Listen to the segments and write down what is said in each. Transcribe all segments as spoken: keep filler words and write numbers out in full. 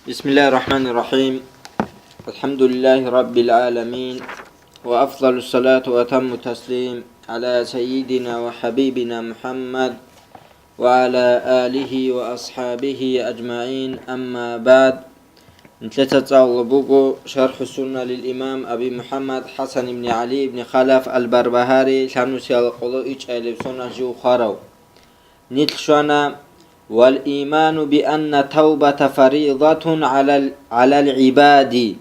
بسم الله الرحمن الرحيم. الحمد لله رب العالمين. وأفضل الصلاة وأتم التسليم على سيدنا وحبيبنا محمد وعلى آله وأصحابه أجمعين. أما بعد. Нилъеца цӀалула буго Шарху Сунна лил имам Аби МухӀаммад ХӀасан ибн ГӀали ибн Халаф ал-Барбагьари, лъабнусиялда къоло ичӀайилеб соналъ жив хварав. Нилъ щвана: «Вал иману би анна тавбата фаридатун гӀалал, гӀалал гӀибади,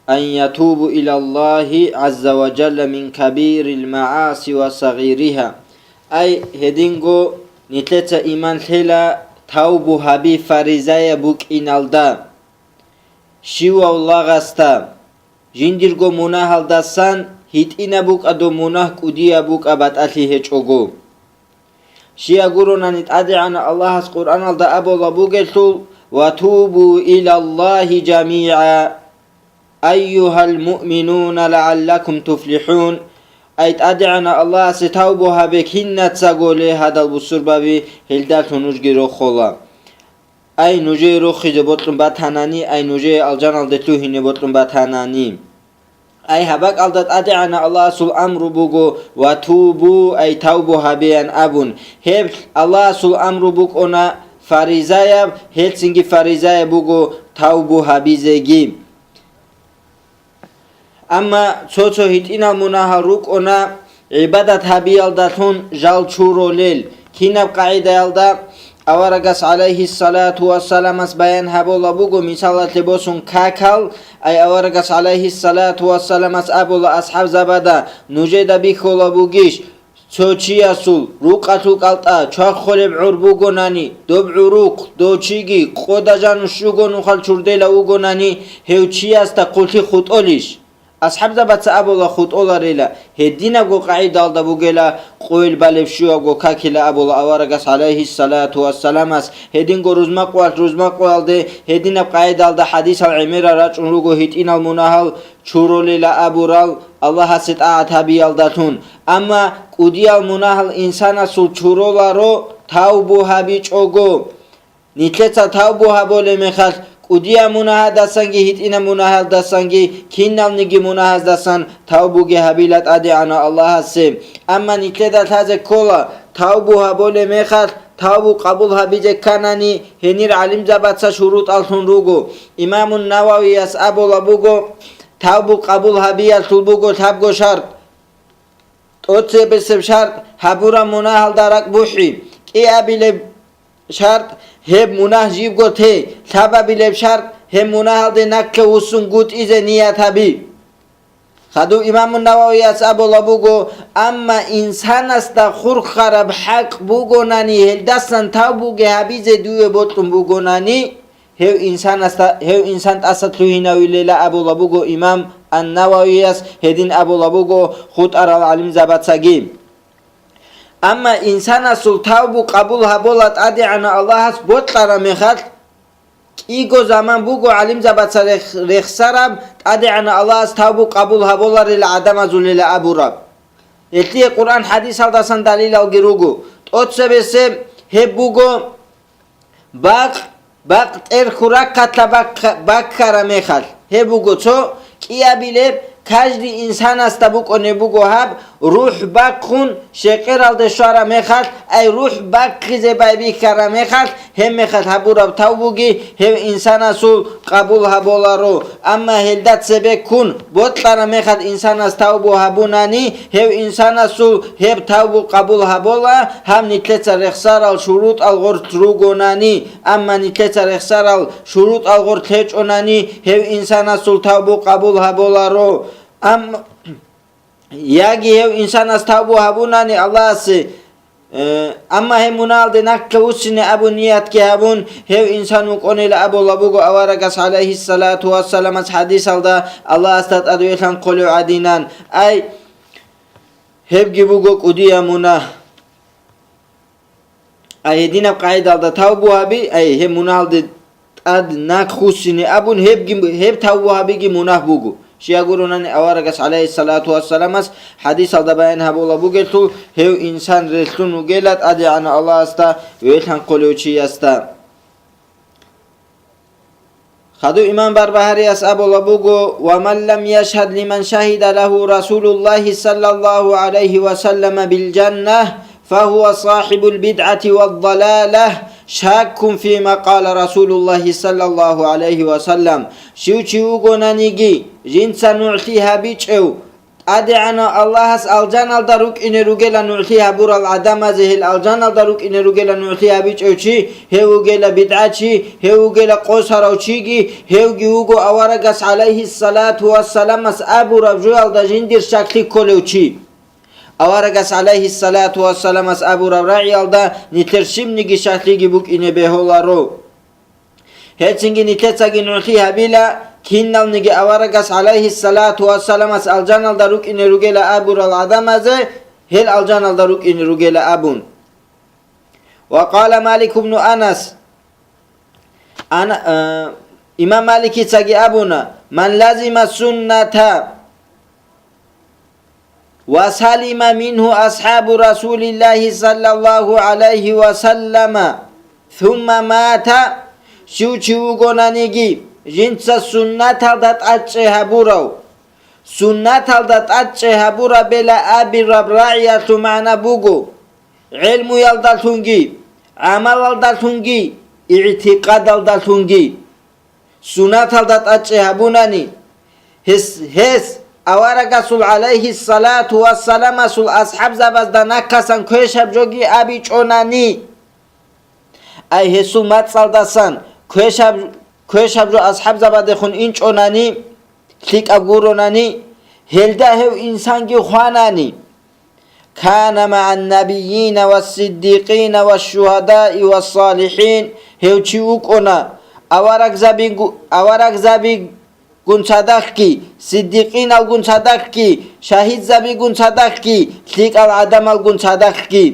ан ятубу илаллагьи гӀазза ва жалла мин кабирил магӀаси ва сагъириха». Ай, гьединго нилъеца иман лъела тавбу гьаби фаризаяб букӀиналда, щивав лагъасда, жиндирго мунагьалдасан, гьитӀинаб букӀа доб мунагь, кӀудияб букӀа, батӀалъи гьечӀого. Щай гуронани, ТӀадегӀанав Аллагьас Къуръаналда абулаб бугелъул: «Ва тубу илаллагьи жамигӀа, айюгьал муъминуна, лагӀаллакум туфлихӀун». Ай, ТӀадегӀанав Аллагьасе тавбу гьабе кинацаго, ле, гьадал бусурбаби, гьелдалъун нужги рохула. Ай, нужее рохизе бокьун батанани, ай, нужее алжаналде лъугьине бокьун батанани. Ай, гьаб бакӀалда ТӀадегӀанав Аллагьасул амру буго: «Ва тубу», ай, тавбу гьабеян абун. Гьеб Аллагьасул амру букӀуна фаризаяб, гьелцинги фаризаяб буго тавбу гьабизеги. Амма цо-цо гьитӀинал мунагьал рукӀуна гӀибадат гьабиялдалъун жал чурулел. Кинаб къагӀидаялда? Аварагас, гӀалайгьиссалату вассаламас, баян гьабулаб буго, мисалалъе босун, какал, ай, аварагас, гӀалайгьиссалату вассаламас, абула асхӀабзабада: «Нужеда бихьулаб бугищ, цо чиясул рукъалъул кӀалтӀа чвахулеб гӀур бугонани, доб гӀурухъ, дов чиги къода жану щуго нухал чурдела вугонани, гьев чиясда хъулъи хутӀолищ?» АсхӀабзабаца абула: «ХутӀоларила». Гьединабго къагӀидалда бугела къойил балеб щуябго какила абула аварагас, гӀалайгьиссалату вассаламас. Гьединго рузмакъуялъ рузмакъуялде гьединаб къагӀидалда хӀадисал гӀемерал рачӀун руго гьитӀинал мунагьал чурулила абурал Аллагьасе тӀагӀат гьабиялдалъун. Амма кӀудиял мунагьал инсанасул чуруларо тавбу гьабичӀого. Нилъеца тавбу гьабулеб мехалъ, кӀудиял мунагьадасанги гьитӀинаб мунагьалдасанги, киналниги мунагьаздасан тавбуги гьабила ТӀадегӀанав Аллагьасе. Амма нилъеда лъазе ккола, тавбу гьабулеб мехалъ, тавбу къабул гьабизе кканани, гьенир гӀалимзабаца шурутӀаллъун руго. Имамун Нававияс абулаб буго, тавбу къабул гьабиялъул буго лъабго шарт. ТӀоцебесеб шарт: гьабураб мунагьалда ракӀ бухӀи. КӀиабилеб шарт: гьеб мунагь жибго те. Лъабабилеб шарт: гьеб мунагьалде наклъа вуссун гутӀизе ният гьаби. Хадуб имамун Нававияс абулаб буго, амма инсанасда хурхараб хӀакъ бугонани, гьелдасан тавбуги гьабизе дуе бокьун бугонани, гьев инсанасда, гьев инсан тӀаса лъугьинавилила абулаб буго имам ан-Нававияс, гьедин абулаб буго хутӀарал гӀалимзабацаги. Амма инсанасул тавбу къабул гьабула ТӀадегӀанав Аллагьас бокьараб мехалъ, кӀиго заман буго гӀалимзабаца рехс-, рехсараб, ТӀадегӀанав Аллагьас тавбу къабул гьабуларила гӀадамазулила абураб. Гьелъие Къуръан хӀадисалдасан далилалги руго. ТӀоцебесеб гьеб буго, бакъ, бакъ тӀерхьу рахъалъа баккараб мехалъ, гьеб буго цо. КӀиабилеб: каждый инсанасда букӀунеб буго гьаб, рухӀ бахъун щекъералде щвараб мехалъ, ай, рухӀ бахъизе байбихьараб мехалъ, гьеб мехалъ гьабураб тавбуги гьев инсанасул къабул гьаболаро. Амма гьелда цебеккун бокьараб мехалъ инсанас тавбу гьабунани, гьев инсанасул гьеб тавбу къабул гьабола, гьаб нилъеца рехсарал шурутӀал гъорлъ ругонани. Амма нилъеца рехсарал шурутӀал гъорлъ гьечӀонани, гьев инсанасул тавбу къабул гьаболаро. Амма, яги гьев инсанас тавбу гьабунани Аллагьасе, э, амма гьев мунагьалде наклъа вуссине абун ниятги гьабун, гьев инсан вукӀунила абула буго аварагас, гӀалайгьиссалату вассаламас, хӀадисалда, Аллагьасда тӀадвилан хъулев гӀадинан. Ай, гьебги буго кӀудия мунагь. Ай, гьединаб къагӀидалда тавбу гьаби, ай, гьеб мунагьалде тӀад нахъ хуссине абун, гьебги, гьеб тавбу гьабиги мунагь буго. Щай гуронани аварагас, гӀалайгьиссалату вассаламас, хӀадисалда баян гьабула бугелъул, гьев инсан релълъун вугела ТӀадегӀанав Аллагьасда вилан хъулев чиясда. Хадуб имам Барбагьарияс абула буго: «Ва ман лам яшгьад лиман шагьида лагьу Расулуллагьи саллаллагьу гӀалайгьи ва саллама бил жанна, фагьува сахибул бидгӀати ва далала, шаккун фима къала Расулуллагьи саллаллагьу гӀалайгьи ва саллам». Щив чи вугонаниги, жинца нугӀлъи гьабичӀев, ТӀадегӀанав Аллагьас алжаналда рукӀине ругела нугӀлъи гьабурал гӀадамазе, гьел алжаналда рукӀине ругела нугӀлъи гьабичӀев чи, гьев вугела бидгӀачи, гьев вугела къосарав чиги, гьевги вуго аварагас, гӀалайгьиссалату вассаламас абураб жоялда жиндир щаклъи кколев чи. Аварагас, гӀалайгьиссалату вассаламас абураб рагӀиялда нилъер щибниги щаклъиги букӀине бегьуларо. Гьелцинги нилъецаги нугӀлъи гьабила, киналниги аварагас, гӀалайгьиссалату вассаламас, алжаналда рукӀине ругела абурал гӀадамазе, гьел алжаналда рукӀине ругела абун. Ва къала Малик ибну Анас, Ана-, э, имам Маликицаги абуна: «Ман лазима сунната ва салима мингьу асхӀабу Расулиллагьи саллаллагьу гӀалайгьи ва саллама, сумма мата», щив чи вугонаниги, жинца суннаталда тӀадчӀей гьабурав. Суннаталда тӀадчӀей гьабурабила абураб рагӀиялъул магӀна буго: гӀелмуялдалъунги, гӀамалалдалъунги, игӀтикъадалдалъунги. Суннаталда тӀадчӀей гьабунани, гьес, гьес аварагасул, гӀалайгьиссалату вассаламасул, асхӀабзабазда нахъасан квешаб жоги абичӀонани, ай гьесул мацӀалдасан квешаб, квешаб жо асхӀабзабадехун инчӀонани, лъикӀаб гуронани, гьелда гьев инсанги хванани. «Кана магӀан набийина ва сиддикъина ва шугьадаи ва салихӀин», гьев чи вукӀуна аварагзабигу-, аварагзабигун цадахъги, сиддикъиналгун цадахъги, шагьидзабигун цадахъги, лъикӀал гӀадамалгун цадахъги.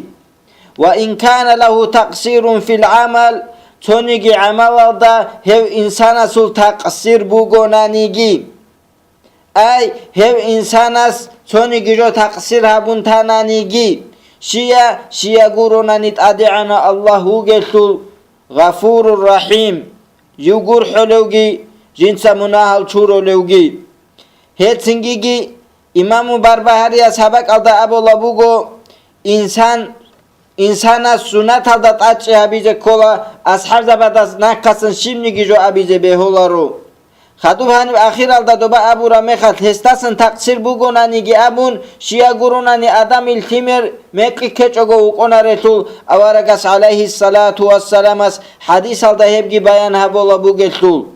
«Ва ин кана лагьу такъсирун фил гӀамал», цониги гӀамалалда гьев инсанасул такъсир бугонаниги. Ай, гьев инсанас цониги жо такъсир гьабун тананиги, щия, щия гуронани ТӀадегӀанав Аллагь вугелъул, Гъафурур Рахим, жив гурхӀулевги, жинца мунагьал чурулевги. Гьецинги имаму Барбагьарияс гьаб бакӀалда абула буго: инсан Инсанас суннаталда тӀадчӀей гьабизе ккола, асхӀабзабадас нахъасан щибниги жо абизе бегьуларо. Хадуб гьаниб ахиралда доба абураб мехалъ, гьесдасан такъсир бугонаниги абун, щия гуронани Адамил лъимер мекъи ккечӀого вукъонарелъул, аварагас, гӀалайгьиссалату вассаламас, хӀадисалда гьебги баян гьабула бугелъул.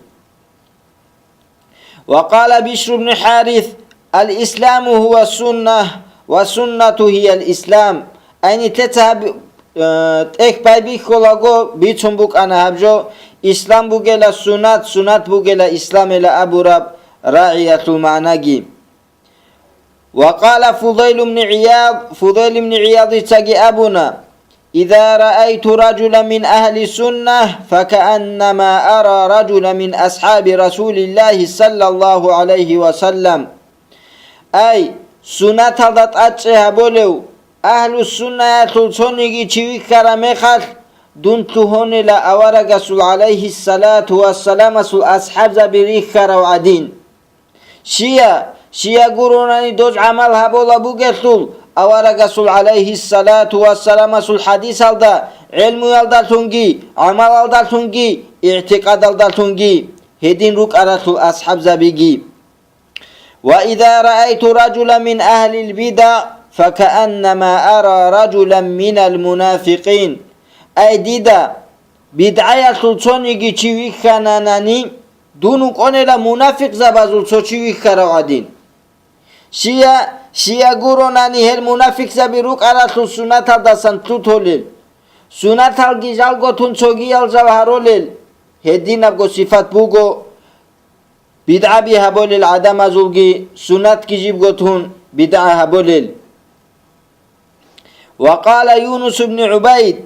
Ва къала Бишр ибн ХӀарис: «Ал-Исламу гьува сунна, ва суннату гьиял Ислам». Ай, нилъеца гьаб, э, тӀехь байбихьулаго бицун букӀана гьаб жо: «Ислам бугела сунат, сунат бугела исламила», абураб рагӀиялъул магӀнаги. Ва къала Фудайл ибн ГӀияд, Фудайл ибн ГӀиядицаги абуна: «Иза раайту ражулан мин агьли сунна, факааннама ара ражулан мин асхӀаби Расулиллагьи саллаллагьу гӀалайгьи ва саллам». Ай, суннаталда тӀадчӀей гьабулев, агьлу суннаялъул цониги чи вихьараб мехалъ, дун лъугьунела аварагасул, гӀалайгьиссалату вассаламасул, асхӀабзаби рихьарав гӀадин. Щия, щия гуронани доз гӀамал гьабула бугелъул, аварагасул, гӀалайгьиссалату вассаламасул, хӀадисалда, гӀелмуялдалъунги, гӀамалалдалъунги, игӀтикъадалдалъунги гьедин рукӀаралъул асхӀабзабиги. «Ва иза раайту ражулан мин агьлил бида, факааннама ара ражулан минал мунафикъин». Ай дида, бидгӀаялъул цониги чи вихьананани, дун вукӀунела мунафикъзабазул цо чи вихьарав гӀадин. Щия, щия гуронани гьел мунафикъзаби рукӀаралъул суннаталдасан лъутулел, суннаталги жалго тун цогиял жал гьарулел, гьединабго сипат буго, бидгӀаби гьабулел гӀадамазулги суннатги жибго тун бидгӀа гьабулел. Ва къала Юнус ибн ГӀубайд: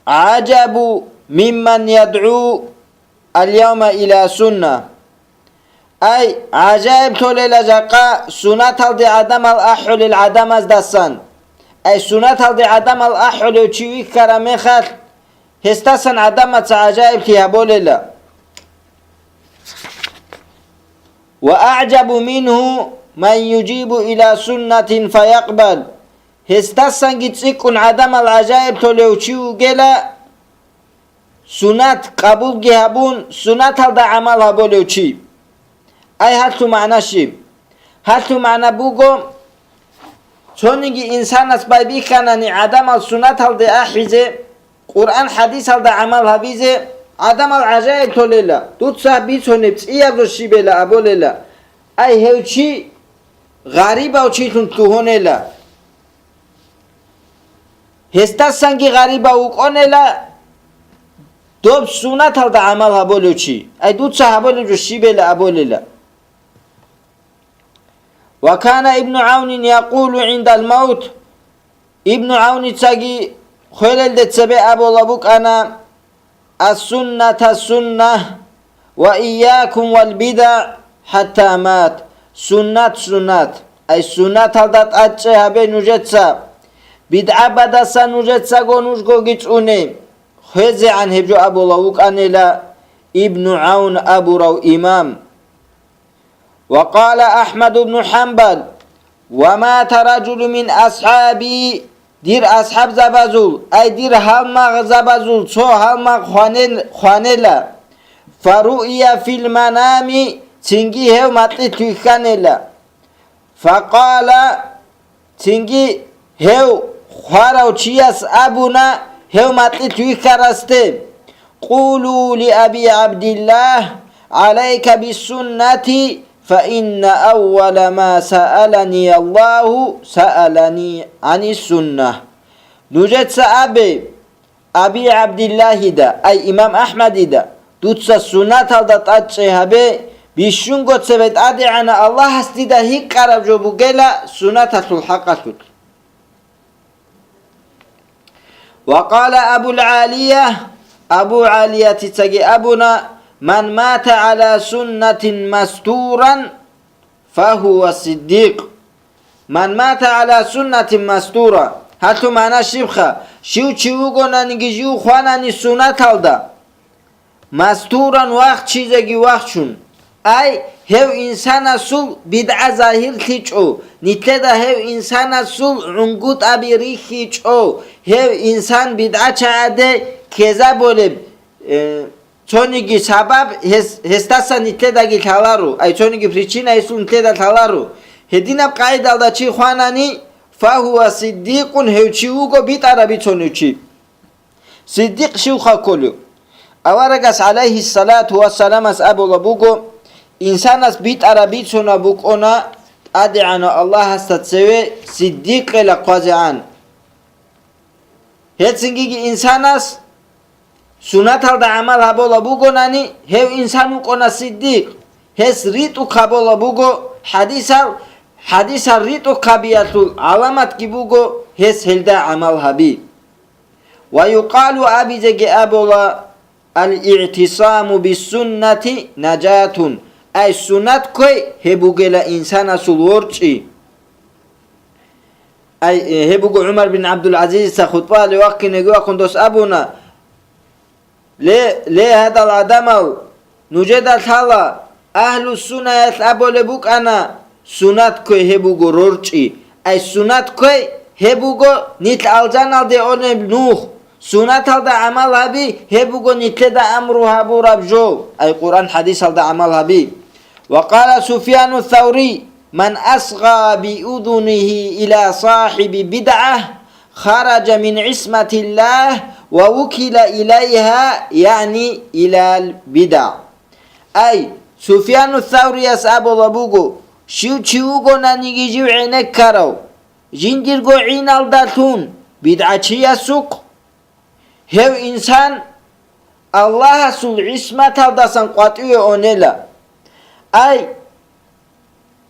«ГӀажабу мимман ядгӀу ал-явма иля сунна». Ай, гӀажаиблъулела жакъа суннаталде гӀадамал ахӀулел гӀадамаздасан. Ай, суннаталде гӀадамал ахӀулев чи вихьараб мехалъ, гьесдасан гӀадамаца гӀажаиблъи гьабулела. «Ва а'жабу мингьу ман южибу иля суннатин фаякъбал». Гьесдасанги цӀикӀкӀун гӀадамал гӀажаиблъулев чи вугела, сунат къабулги гьабун, сунаталда гӀамал гьабулев чи. Ай, гьалъул магӀна щиб? Гьалъул магӀна буго, цониги инсанас байбихьанани гӀадамал сунаталде ахӀизе, Къуръан-хӀадисалда гӀамал гьабизе, гӀадамал гӀажаиблъулела, дуца бицунеб цӀияб жо щибела абулела, ай, гьев чи гъарибав чилъун лъугьунела. Гьесдасанги гъарибав вукӀунела доб сунаталда гӀамал гьабулев чи, ай, дуца гьабулеб жо щибела абулела. «Ва кана Ибну ГӀавнин якъулу гӀиндал мавт», Ибну ГӀавницаги хвелалде цебе абула букӀана: «Ас-сунната сунна, ва ийякум вал бидаъ хӀатта мат». Суннат, суннат, ай, суннаталда тӀадчӀей гьабе нужеца, бидгӀабадаса нужецаго нужгоги цӀуне. ХвезегӀан гьеб жо абула вукӀанила Ибну ГӀавн абурав имам. Ва къала АхӀмад ибну ХӀамбал: «Ва мата ражулу мин асхӀаби», дир асхӀабзабазул, ай, дир гьалмагъзабазул цо гьалмагъ хванел-, хванела, «фаруия фил манами», цинги гьев макьилъ вихьанила. Факъала, цинги гьев хварав чияс абуна гьев макьилъ вихьарасде: «Къулу ли Аби ГӀабдиллагь, гӀалайка биссуннати, фа инна аввала ма саалани Аллагьу саалани гӀанис сунна». Нужеца абе, Аби ГӀабдиллагьида, ай, имам АхӀмадида, дуца суннаталда тӀадчӀей гьабе, бищунго цебе ТӀадегӀанав Аллагьас дида гьикъараб жо бугела суннаталъул хӀакъалъулъ. Ва къала Абул ГӀалия, Абу ГӀалиятицаги абуна: «Ман мата гӀала суннатин мастуран, фагьува сиддикъ. Ман мата гӀала суннатин мастура». Гьалъул магӀна щибха? Щив чи вугонаниги жив хванани суннаталда, мастуран, вахчизеги вахчун. Ай, гьев инсанасул бидгӀа загьирлъичӀо, нилъеда гьев инсанасул гӀунгутӀаби рихьичӀо, гьев инсан бидгӀачагӀаде ккезабулеб, э, цониги сабаб гьес, гьесдаса нилъедаги лъаларо, ай, цониги причина гьесул нилъеда лъаларо. Гьединаб къагӀидалда чи хванани, фагьува сиддикъун, гьев чи вуго битӀараб бицунев чи. Сиддикъ щивха кколев? Аварагас, гӀалайгьиссалату вассаламас, абула буго: «Инсанас битӀараб бицунеб букӀуна ТӀадегӀанав Аллагьасда цеве сиддикъила хъвазегӀан». Гьецинги инсанас суннаталда гӀамал гьабула бугонани, гьев инсан вукӀуна сиддикъ, гьес ритӀухъ гьабула буго хӀадисал, хӀадисал ритӀухъ гьабиялъул гӀаламатги буго гьес гьелда гӀамал гьаби. Ва юкъалу, абизеги абула: «Ал-игӀтисаму биссуннати нажатун», ай, суннат кквей гьеб бугела инсанасул ворчӀи. Ай, э, гьеб буго ГӀумар бин ГӀабдул-ГӀазизица хутӀбаялде вахъинеги вахъун дос абуна: «Ле, ле, гьадал гӀадамал, нужеда лъала, агьлу-суннаялъ абулеб букӀана, суннат кквей гьеб буго рорчӀи. Ай, суннат кквей гьеб буго нилъ алжаналде унеб нух, суннаталда гӀамал гьаби гьеб буго нилъеда амру гьабураб жо, ай, Къуръан-хӀадисалда гӀамал гьаби». Ва къала Суфьяну Саврий: «Ман асгъа биудунигьи иля сахӀиби бидгӀа, хараджа мин гӀисматиллагь ва вукила илайгьа, яъни илал бидгӀа». Ай, Суфьяну Саврияс абула буго: «Щив чи вугонаниги жив гӀенеккарав, жиндирго гӀиналдалъун бидгӀачиясухъ, гьев инсан Аллагьасул гӀисматалдасан къватӀиве унела». Ай,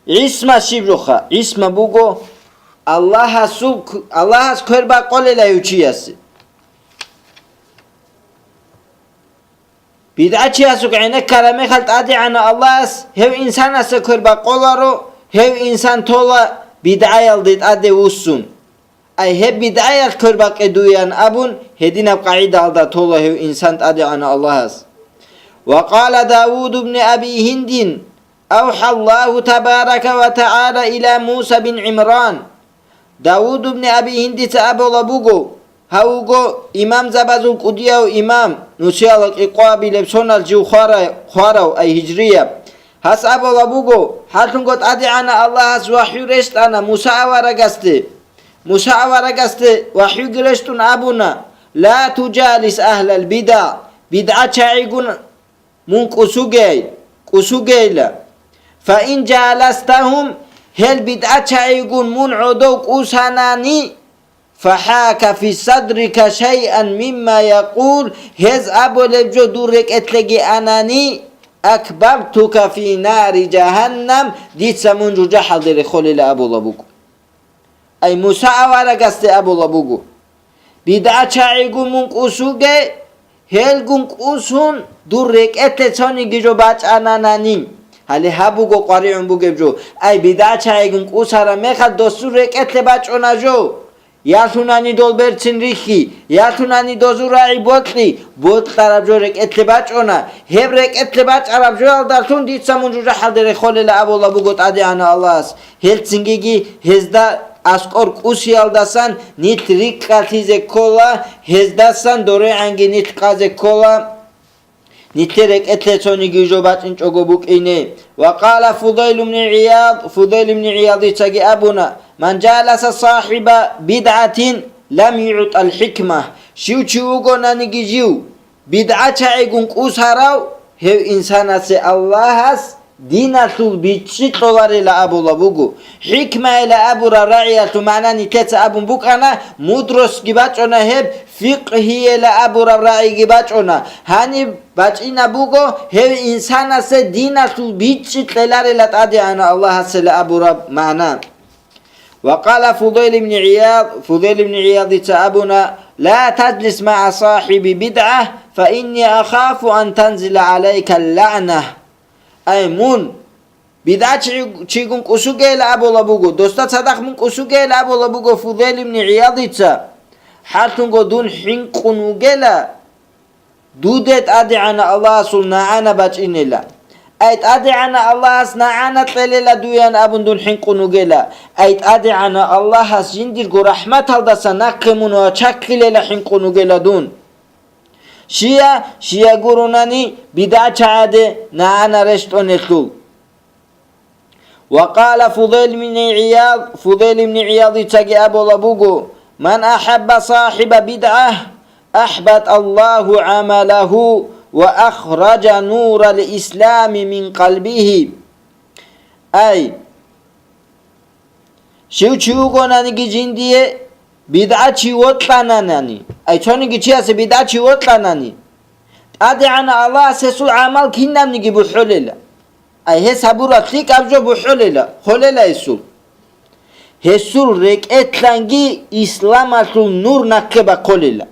гӀисма щиб жоха? ГӀисма буго Аллагьасул, Аллагьас квер бакъолела гьев чиясе. БидгӀачиясухъ гӀенеккараб мехалъ ТӀадегӀанав Аллагьас гьев инсанасе квер бакъоларо, гьев инсан тола бидгӀаялде тӀаде вуссун. Ай, гьеб бидгӀаялъ квер бакъе дуе, ян абун, гьединаб къагӀидалда тола гьев инсан ТӀадегӀанав Аллагьас. Ва къала Давуд ибн Аби Гьиндин: أوحى الله تبارك وتعالى إلى موسى بن عمران. Давуд ибн Аби Гьиндица абула буго, гьав вуго имамзабазул кӀудияв имам, нусиялда кӀикъоабилеб сонал жив хвара-, хварав, ай гьижрияб. Гьас абула буго, гьалъунго ТӀадегӀанав Аллагьас вахӀю рещтӀана Муса аварагасде. Муса аварагасде вахӀюги рещтӀун абуна: «Ла тужалис агьлал бидагӀ», бидгӀачагӀигун мун кӀусугей, кӀусугейла. «Фа ин жаластагьум», гьел бидгӀачагӀигун мун гӀодов кӀусанани, «фахӀака фи садрика шайъан мимма якъул», гьез абулеб жо дур рекӀелъеги анани, «акбабтука фи нари жагьаннам», дица мун жужахӀалде рехолила абула буго. Ай Муса аварагасде абула буго: «БидгӀачагӀигун мун кӀусуге, гьелгун кӀусун дур рекӀелъе цониги жо бачӀананани». Гьале гьаб буго къваригӀун бугеб жо. Ай, бидгӀачагӀигун кӀусараб мехалъ досул рекӀелъе бачӀуна жо. Ялъунани дол берцин рихьи, ялъунани дозул рагӀи бокьи, бокьараб жо рекӀелъе бачӀуна. Гьеб рекӀелъе бачӀараб жоялдалъун дица мун жужахӀалде рехолила абула буго ТӀадегӀанав Аллагьас. Гьелцингиги гьезда аскӀор кӀусиялдасан нилъ рикӀкӀалъизе ккола, гьездасан дорегӀанги нилъ къазе ккола, нилъер рекӀелъе цониги жо бачӀинчӀого букӀине. Ва къала Фудайл ибн ГӀияд, Фудайл ибн ГӀиядицаги абуна: «Ман жаласа сахӀиба бидгӀатин лам югӀтал хӀикма». Щив чи вугонаниги жив, бидгӀачагӀигун кӀусарав, гьев инсанасе Аллагьас диналъул бичӀчӀи кьоларила абула буго. ХӀикмайила абураб рагӀиялъул магӀна нилъеца абун букӀана, мудростги бачӀуна гьеб, фикъгьийила абураб рагӀиги бачӀуна. Гьаниб бачӀина буго гьев инсанасе диналъул бичӀчӀи кьеларила ТӀадегӀанав Аллагьасила абураб магӀна. Ва къала Фудайл ибн ГӀияд, Фудайл ибн ГӀиядица абуна: «Ла таджлис магӀа сахӀиби бидгӀа, фа инни ахафу ан танзила гӀалайка ллагӀна». Ай мун, бидгӀачи-, чигун кӀусугейила абула буго, досда цадахъ мун кӀусугейила абула буго Фудайл ибн ГӀиядица, гьалъунго дун хӀинкъун вугела, дуде ТӀадегӀанав Аллагьасул нагӀана бачӀинела. Ай ТӀадегӀанав Аллагьас нагӀана кьелела дуян абун дун хӀинкъун вугела. Ай ТӀадегӀанав Аллагьас жиндирго рахӀматалдаса нахъе мун вачахъилела хӀинкъун вугела дун. Щия, щия гуронани, бидгӀачагӀаде нагӀана рещтӀунелъул. Ва къала Фудайл ибн ГӀияд, Фудайл ибн ГӀиядицаги абула буго: «Ман ахӀабба сахӀиба бидгӀа, ахӀбатӀа Аллагьу гӀамалагьу ва ахраджа нурал ислами мин къалбигьи». Ай, щив чи вугонаниги жиндие бидгӀачи вокьананани, ай цониги чиясе бидгӀачи вокьанани, ТӀадегӀанав Аллагьас гьесул гӀамал кинабниги бухӀулела. Ай гьес гьабураб лъикӀаб жо бухӀулела, холела гьесул. Гьесул рекӀелъанги исламалъул нур нахъе бахъулела.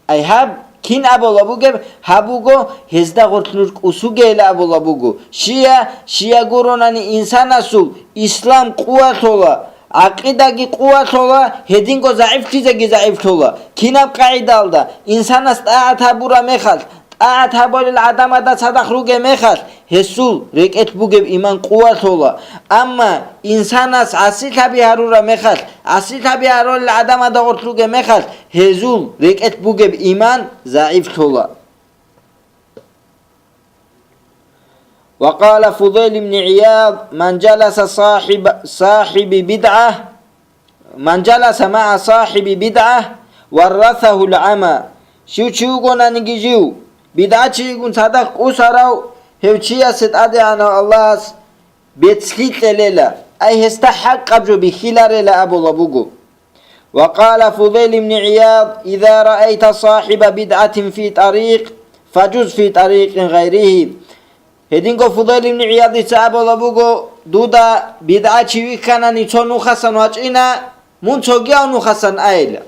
Ай гьаб кин абула бугеб? Гьаб буго, гьезда гъорлъ нуж кӀусугейила абула буго. Щия, щия гуронани инсанасул ислам къувалъула, гӀакъидаги къувалъула, гьединго загӀифлъизеги загӀифлъула. Кинаб къагӀидалда? Инсанас тӀагӀат гьабураб мехалъ, тӀагӀат гьабулел гӀадамазда цадахъ ругеб мехалъ, гьесул рекӀелъ бугеб иман къувалъула. Амма инсанас гӀасилъаби гьарураб мехалъ, гӀасилъаби гьарулел гӀадамазда гъорлъ ругеб мехалъ, гьезул рекӀелъ бугеб иман загӀифлъула. Ва къала Фудайл ибн ГӀияд: «Ман жаласа сахӀиб-, сахӀиби бидгӀа, ман жаласа магӀа сахӀиби бидгӀа, варрасагьул гӀама». Щив чи вугонаниги жив, бидгӀачийигун цадахъ кӀусарав, гьев чиясе ТӀадегӀанав Аллагьас бецлъи кьелела, ай гьесда хӀакъаб жо бихьиларела абула буго. Ва къала Фудайл ибн ГӀияд: «Иза раайта сахӀиба бидгӀатин фи тӀарикъ, фажуз фи тӀарикъин гъайригьи». Гьединго Фудайл ибн ГӀиядица абула буго: «Дуда бидгӀачи вихьанани цо нухасан вачӀина, мун цогияв нухасан айила».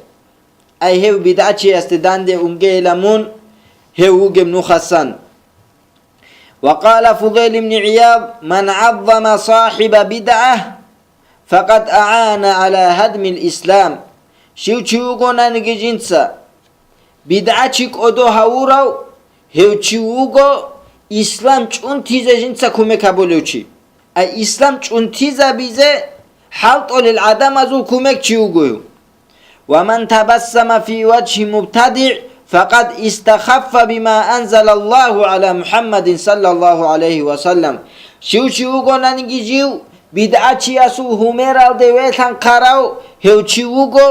Ай гьев бидгӀачиясде данде унгейила мун, гьев вугеб нухасан. Ва къала Фудайл ибн ГӀияд: «Ман гӀаззама сахӀиба бидгӀа, факъад агӀана гӀала гьадмил ислам». Щив чи вугонаниги жинца бидгӀачи кӀодо гьавурав, гьев чи вуго ислам чӀунтизе жинца кумек гьабулев чи. Ай ислам чӀунтизабизе хӀалтӀулел гӀадамазул кумекчи вуго гьев. «Ва ман табассама фи ваджгьи мубтадигӀ, факъад истахаффа бима анзалаллагьу гӀала МухӀаммадин саллаллагьу гӀалайгьи ва саллам». Щив чи вугонаниги жив бидгӀачиясул гьумералде велъанхъарав, гьев чи вуго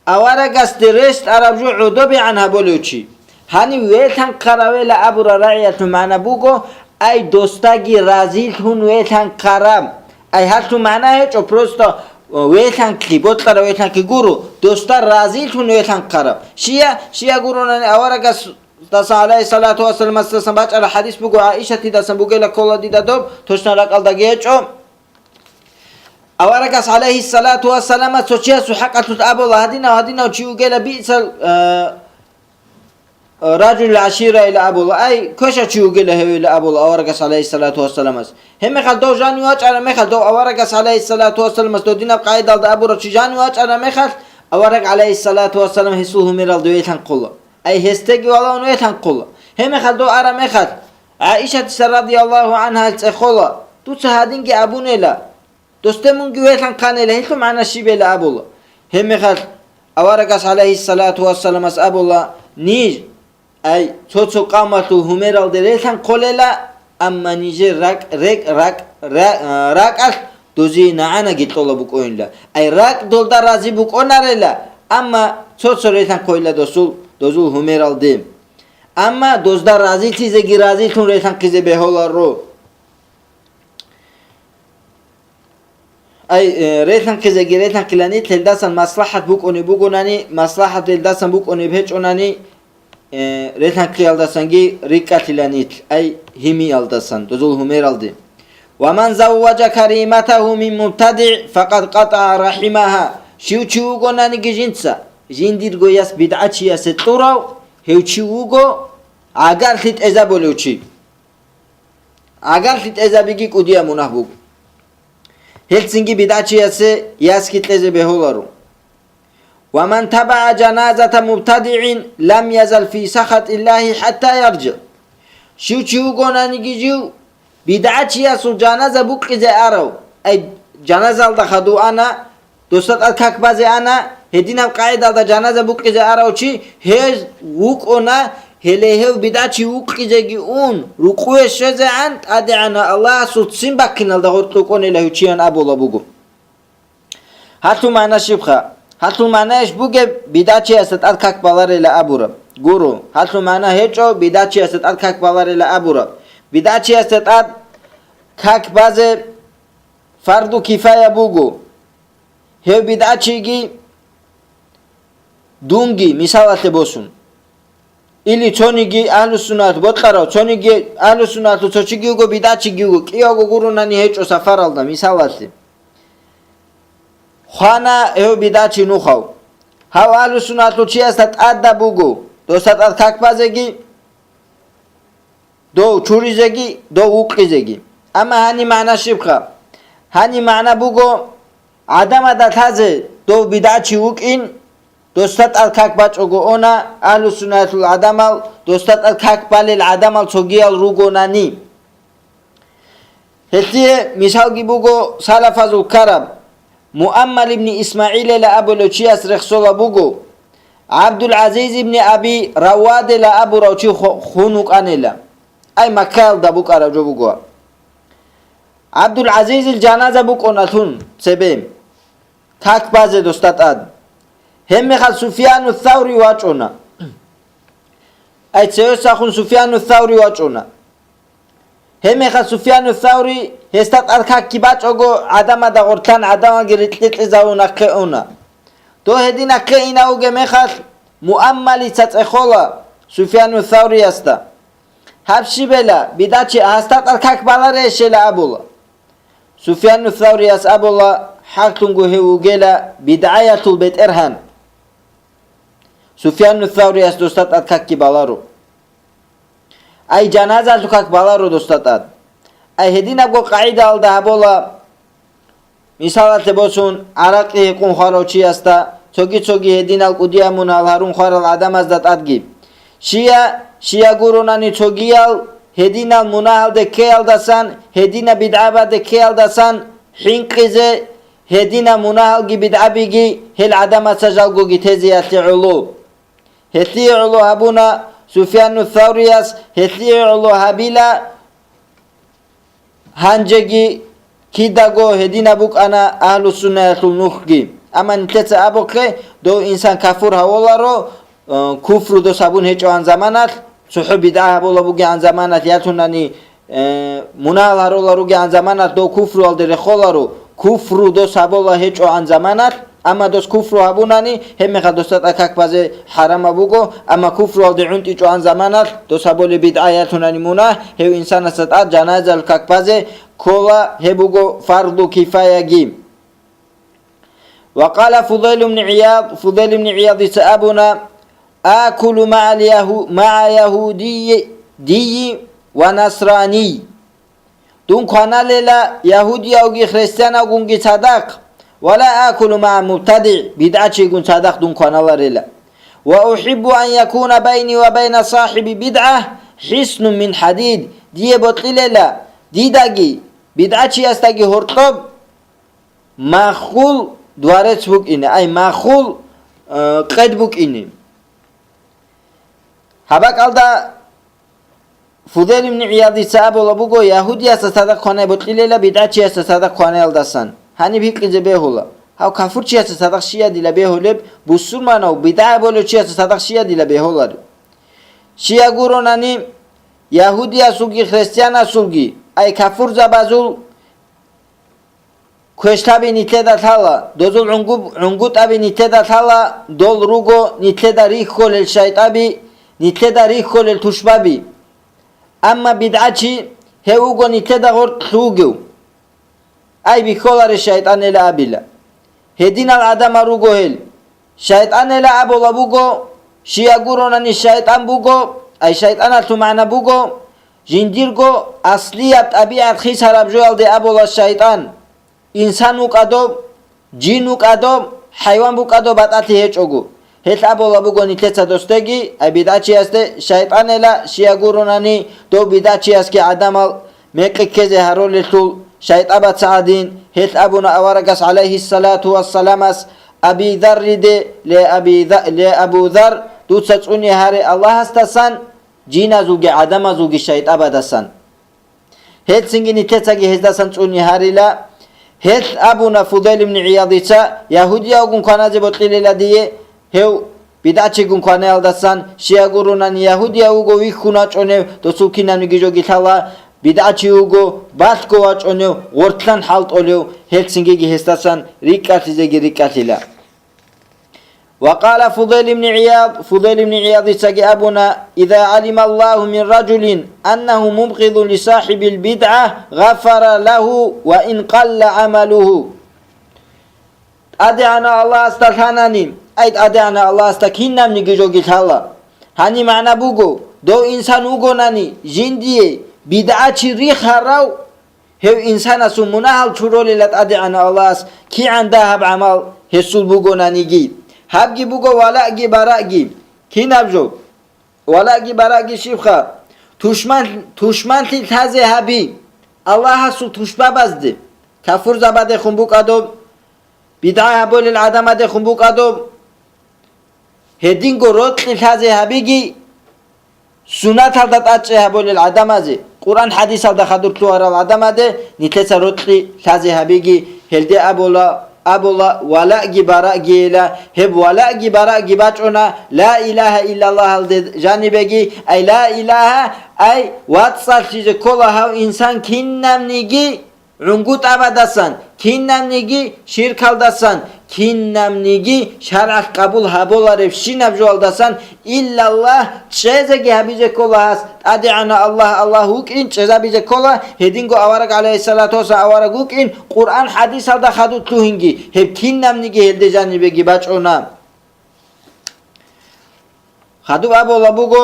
аварагасде рещтӀараб жо гӀодобегӀан гьабулев чи. Гьанив велъанхъаравела абураб рагӀиялъул магӀна буго, ай досдаги разилъун велъанхъараб. Ай гьалъул магӀна гьечӀо, просто велъанхъи, бокьараб велъанхъи гуро, досда разилъун велъанхъараб. Щия, щия гуронани аварагасдасан, гӀалайгьиссалату вассаламасдасан бачӀараб хӀадис буго, ГӀаишатидасан бугела ккола дида доб, точно ракӀалдаги гьечӀо. Аварагас, гӀалайгьиссалату вассаламас, цо чиясул хӀакъалъулъ абула, гьадинав, гьадинав чи вугела биъсал, э, ражул гӀашира ила абула, ай, квешав чи вугела гьев ила абула аварагас, гӀалайгьиссалату вассаламас. Гьебмехалъ дов жанив вачӀараб мехалъ, дов аварагас, гӀалайгьиссалату вассаламас, додинаб къайдалда абурав чи жанив вачӀараб мехалъ, авараг, гӀалайгьиссалату вассалам, гьесул гьумералда велъанхъула. Ай, гьесдеги валагьун велъанхъула. Гьебмехалъ дов араб мехалъ, ГӀаишатица радияллагьу гӀангьа цӀехола, дуца гьадинги абунела. Досде мунги велъанхъанила, гьелъул магӀна щиб ила абула. Гьебмехалъ аварагас, гӀалайгьиссалату вассаламас, абула, ниж, ай, цо-цо къавмалъул гьумералде релъанхъолела, амма нижер ракӀ-, рекӀ-, ракӀ-, ра-, а, ракӀалъ дозие нагӀанаги кьола букӀойнила. Ай, ракӀ долда рази букӀонарела, амма цо-цо релъанхъойила досул, дозул гьумералде. Амма дозда разилъизеги разилъун релъанхъизе бегьуларо. Ай, э, релъанхъизеги релъанхъиланилъ, гьелдасан маслахӀат букӀунеб бугонани, маслахӀат гьелдасан букӀунеб гьечӀонани, э, релъанхъиялдасанги рикӀкӀалъиланилъ, ай, гьимиялдасан, дозул гьумералде. «Ва ман завважа кариматагьу мин мубтадигӀ, факъад къатӀагӀа рахӀимагьа». Щив чи вугонаниги жинца, жиндирго яс бидгӀачиясе кьурав, гьев чи вуго гӀагарлъи тӀезабулев чи. ГӀагарлъи тӀезабиги кӀудияб мунагь буго. Гьелцинги бидгӀачиясе ясги кьезе бегьуларо. «Ва ман табагӀа жаназата мубтадигӀин лам язал фи сахатиллагьи хӀатта яржигӀ». Щив чи вугонаниги жив, бидгӀачиясул жаназа букъизе арав, ай, жаназалда хадув ана, досда тӀад как базе ана, гьединаб къагӀидалда жаназа букъизе арав чи гьез вукӀуна, гьеле гьев бидгӀачи вукъизеги ун, рукъове щвезегӀан, ТӀадегӀанав Аллагьасул ццин баккиналда гъоркь вукӀунила гьев чиян абула буго. Гьалъул магӀна щибха? Гьалъул магӀна иш бугеб, бидгӀачиясда тӀад как баларила абураб. Гуро, гьалъул магӀна гьечӀо, бидгӀачиясда тӀад как баларила абураб. БидгӀачиясда тӀад как базе фарду кифая буго. Гьев бидгӀачиги дунги, мисалалъе босун. Или цониги агьлу-суннат бокьарав, цониги агьлу-суннатлъул цо чиги вуго, бидгӀачиги вуго, кӀиявго гуронани гьечӀо сапаралда, мисалалъе. Хвана гьев бидгӀачи нухав. Гьав агьлу-суннатлъул чиясда тӀадаб буго, досда тӀад как базеги, дов чуризеги, дов вукъизеги. Амма гьаниб магӀна щибха? Гьаниб магӀна буго, гӀадамада лъазе дов бидгӀачи вукӀин, досда тӀад как бачӀого она, агьлу-суннатлъул гӀадамал, досда тӀад как балел гӀадамал цогиял ругонани. Гьелъие мисалги буго салафазул ккараб, Муаммал ибн ИсмагӀилила абулев чияс рехсола буго, ГӀабдул-ГӀазиз ибн Аби Равадила абурав чи ху-, хун вукӀанила. Ай, Маккаялда букӀараб жо буго. ГӀабдул-ГӀазизил жаназа букӀуналъун цебе, как базе досда тӀад. Гьебмехалъ Суфьяну Саври вачӀуна. Ай, цевесахун Суфьяну Саври вачӀуна. Гьебмехалъ Суфьяну Саври гьесда тӀад какги бачӀого, гӀадамада гъорлъан гӀадамалги рикьикьизавун нахъе уна. Дов гьедин нахъе инав вугеб мехалъ, Муаммалица цӀехола Суфьяну Савриясда. Гьаб щибела, бидгӀачи гьасда тӀад как баларейищила абула. Суфьяну Саврияс абула, хӀакълъунго гьев вугела бидгӀаялъул бетӀергьан. Суфьяну Саврияс досда тӀад какги баларо. Ай, жаназалъул как баларо досда тӀад. Ай, гьединабго къагӀидаялда гьабула, мисалалъе босун, гӀаракъи гьекъун хварав чиясда, цоги-цоги гьединал кӀудиял мунагьал гьарун хварал гӀадамазда тӀадги. Щия, щия гуронани цогиял гьединал мунагьалде ккеялдасан, гьединаб бидгӀабаде ккеялдасан хӀинкъизе, гьединаб мунагьалги бидгӀабиги гьел гӀадамаца жалгоги тезеялъе гӀоло. Гьелъие гӀоло гьабуна Суфьяну Саврияс, гьелъие гӀоло гьабила гьанжеги кидаго гьединаб букӀана агьлу-суннаялъул нухги. Амма нилъеца абухъе, дов инсан кафур гьаволаро, э, куфру дос гьабун гьечӀогӀан заманалъ, цохӀо бидгӀа гьабула бугегӀан заманалъ, ялъунани, э, мунагьал гьарула ругегӀан заманалъ дов куфруялде рехоларо, куфру дос гьабула гьечӀогӀан заманалъ, амма дос куфру гьабунани, гьебмехалъ досда тӀад как базе хӀарамаб буго, амма куфруялде гӀунтӀичӀогӀан заманалъ дос гьабулеб бидгӀа ялъунани мунагь, гьев инсанасда тӀад жаназаялъ как базе ккола, гьеб буго фарду кифаяги. Ва къала Фудайл ибн ГӀияд, Фудайл ибн ГӀиядица абуна: «Акулу магӀал ягьу-, магӀа ягьудийи-, дийи ва насраний». Дун кваналела ягьудиявги христианавгунги цадахъ, ва ла акулу магӀа мубтадигӀ, бидгӀачигун цадахъ дун кваналарела. Ва ухӀиббу ан якуна байни ва байна сахӀиби бидгӀа хӀиснун мин хӀадид, дие бокьилела дидаги бидгӀачиясдаги гьоркьоб махул дворец букӀине, ай, махул, э, къед букӀине. Гьаб бакӀалда Фудайл ибн ГӀиядица абула буго, ягьудиясда цадахъ кванай бокьилела бидгӀачиясда цадахъ кванаялдасан. Гьаниб гьикъизе бегьула, гьав кафурчиясда цадахъ щиядила бегьулеб, бусурманав бидгӀа болев чиясда цадахъ щиядила бегьулареб? Щия гуронани, ягьудиясулги христианасулги, ай кафурзабазул квешлъаби нилъеда лъала, дозул гӀунгу-, гӀунгутӀаби нилъеда лъала, дол руго нилъеда рихьулел шайтӀаби, нилъеда рихьулел тушбаби. Амма бидгӀачи гьев вуго нилъеда гъоркь вугев. Ай, бихьуларе шайтӀанила абила. Гьединал гӀадамал руго гьел. ШайтӀанила абула буго, щия гуронани шайтӀан буго, ай шайтӀаналъул магӀна буго, жиндирго аслияб тӀабигӀат хисараб жоялде абула шайтӀан. Инсан вукӀа доб, жин вукӀа доб, хӀайван букӀа доб батӀалъи гьечӀого. Гьелъ абула буго нилъеца досдеги, ай бидгӀачиясде, шайтӀанила, щия гуронани, дов бидгӀачиясги гӀадамал мекъи ккезе гьарулелъул шайтӀабаца гӀадин, гьелъ абуна аварагас, гӀалайгьиссалату вассаламас, Аби Зарриде: «Ле Аби За-, ле Абу Зар, дуца цӀуне гьаре Аллагьасдасан, жиназулги гӀадамазулги шайтӀабадасан». Гьелцинги нилъецаги гьездасан цӀуне гьарила. Гьелъ абуна Фудайл ибн ГӀиядица, ягьудиявгун кваназе бокьилела дие, гьев бидгӀачигун кванаялдасан, щия гуронани ягьудияв вуго вихьун вачӀунев, досул кинабниги жоги лъала, бидгӀачи вуго балъго вачӀунев, гъортлъан хӀалтӀулев, гьелцинги гьесдасан рикӀкӀалъизеги рикӀкӀалъила. Ва къала Фудайл ибн ГӀияд, Фудайл ибн ГӀиядицаги абуна: «Иза гӀалима Аллагьу мин ражулин аннагьу мубгъидун ли сахибил бидгӀа, гъафара лагьу ва ин къалла гӀамалугьу». ТӀадегӀанав Аллагьасда лъанани, ай, ТӀадегӀанав Аллагьасда кинабниги жоги лъала. Гьаниб магӀна буго, дов инсан вугонани, жиндие бидгӀачи рихарав, гьев инсанасул мунагьал чуролила ТӀадегӀанав Аллагьас, кигӀан дагьаб гӀамал гьесул бугонаниги. Гьабги буго валагьги барагьги. Кинаб жо? Валагьги барагьги щибха? Тушман, тушманлъи лъазе гьаби Аллагьасул тушбабазде, кафурзабадехун букӀадоб, бидгӀа гьабулел гӀадамадехун букӀадоб, гьединго рокьи лъазе гьабиги, суннаталда тӀадчӀей гьабулел гӀадамазе, Къуръан-хӀадисалда хадур лъугьарал гӀадамазе нилъеца рокьи лъазе гьабиги, гьелде абула, абула, валагьги барагьгийила, гьеб валагьги барагьги бачӀуна, ла илагьа иллаллагьалде жанибеги, ай ла илагьа, ай вацӀцӀалъизе ккола гьав инсан кинабниги, гӀунгутӀабадасан, кинабниги ширкалдасан, кинабниги шаргӀалъ къабул гьабуларебщинаб жоялдасан, иллаллагь, чӀезеги гьабизе ккола гьас, ТӀадегӀанав Аллагь, Аллагь вукӀин, чӀезабизе ккола, гьединго авараг, гӀалайгьиссалату вассалам, авараг вукӀин, Къуръан-хӀадисалда хадур лъугьинги, гьеб кинабниги гьелде жанибеги бачӀуна. Хадуб абула буго: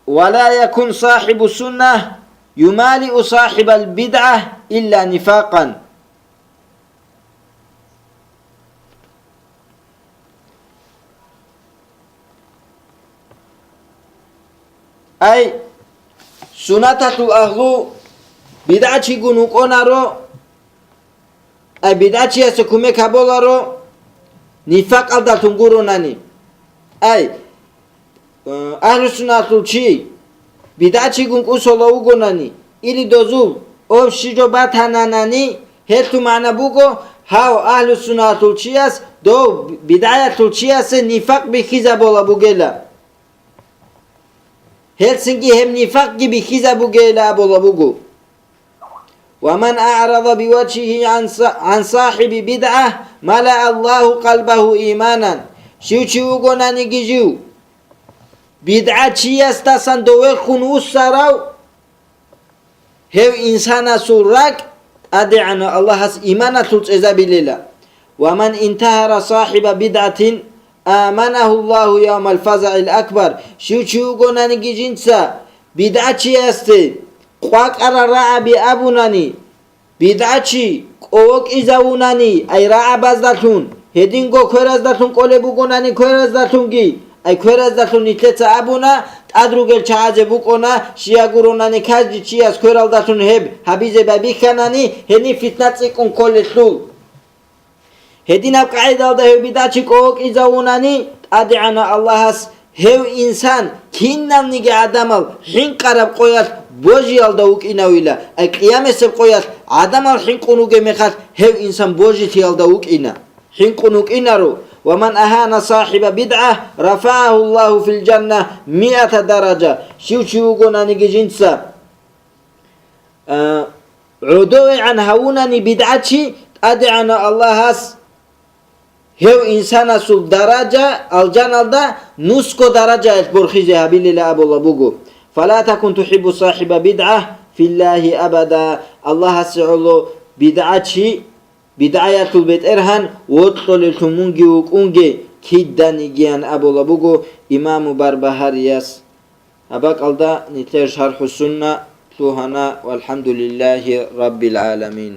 «Ва ла якун сахибу сунна юмалиу сахибал бидгӀа илла нифакъан». Ай, Суннаталъул агьлу бидгӀачигун вукӀунаро, ай, бидгӀачиясе кумек гьабуларо нифакъалдалъун гуронани. Ай, э, агьлусуннаталъул чи бидгӀачигун кӀусула вугонани, или дозул ов щиб жо батананани, гьелъул магӀна буго, гьав агьлусуннаталъул чияс дов бидгӀаялъул чиясе нифакъ бихьизабула бугела. Гьелцинги гьеб нифакъги бихьизабугейилан абула буго. «Ва ман а'рада бивачгьигьи гӀан са-, гӀан сахӀиби бидгӀа, малаа Аллагьу къалбагьу иманан». Щив чи вугонаниги жив, бидгӀачиясдасан довехун вуссарав, гьев инсанасул ракӀ ТӀадегӀанав Аллагьас иманалъул цӀезабилила. «Ва ман интагьара сахӀиба бидгӀатин, аманагьу Аллагьу явмал фазагӀил акбар». Щив чи вугонаниги жинца бидгӀачиясде къвакӀарал рагӀаби абунани, бидгӀачи кӀовокӀизавунани, ай рагӀабаздалъун, гьединго квераздалъун кӀолеб бугонани квераздалъунги, ай квераздалъун нилъеца абуна, тӀад ругел чагӀазе букӀуна, щияг гуронани каждый чияс квералдалъун гьеб гьабизе байбихьанани, гьениб фитна цӀикӀкӀун кколелъул. Гьединаб къагӀидалда гьев бидгӀачи кӀовокӀизавунани, ТӀадегӀанав Аллагьас гьев инсан киналниги гӀадамал хӀинкъараб къоялъ божиялда вукӀинавила, ай къиямасеб къоялъ гӀадамал хӀинкъун вугеб мехалъ гьев инсан божилъиялда вукӀина, хӀинкъун вукӀинаро. «Ва ман агьана сахӀиба бидгӀа, рафагӀагьу Аллагьу фил жанна миата даража». Щив чи вугонаниги жинца, а, гӀодовегӀан гьавунани бидгӀачи, ТӀадегӀанав Аллагьас гьев инсанасул даража алжаналда нусго даражаялъ борхизе гьабилила абула буго. «Фала такун тухӀиббу сахӀиба бидгӀа филлагьи абада». Аллагьасе гӀоло бидгӀачи, бидгӀаялъул бетӀергьан вокьулеллъун мунги вукӀунге киданигиян абула буго имаму Барбагьарияс. Гьаб бакӀалда нилъер ШархӀу Сунна лъугьана, валхӀамдулиллагьи раббил гӀаламин.